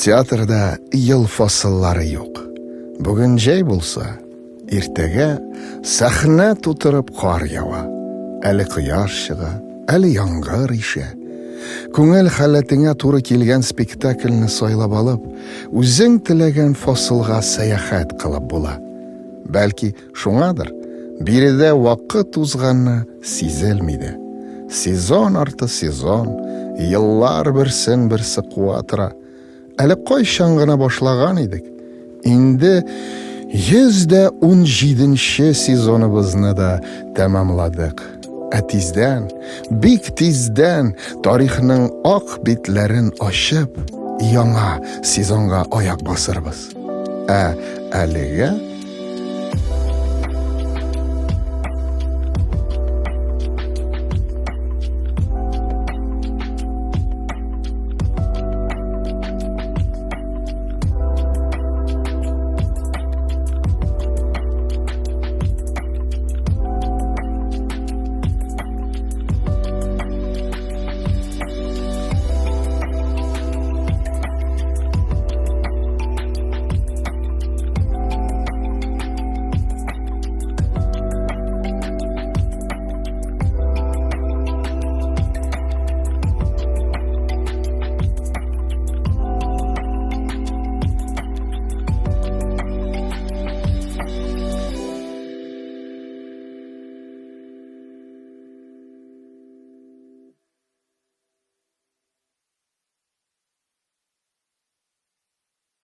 Театрда ел фасыллары юк. Бүген җәй булса, иртәгә сәхнә тутырып кар ява. Әле кояш чыга, әле яңгыр ишә. Күңел халәтеңә туры килгән спектакльне сайлап алып, үзең теләгән фасылга сәяхәт кылып була. Бәлки, шуңадыр, биредә вакыт узганы сизелми дә. Сезон арты сезон, еллар берсен-берсе куа тора. Әле кайчан гына башлаган идек. Инде 117 сезоныбызны да тәмамладык. Ә тиздән, бик тиздән тарихның ак битләрен ачып, яңа сезонга аяк басырбыз. Ә әлегә.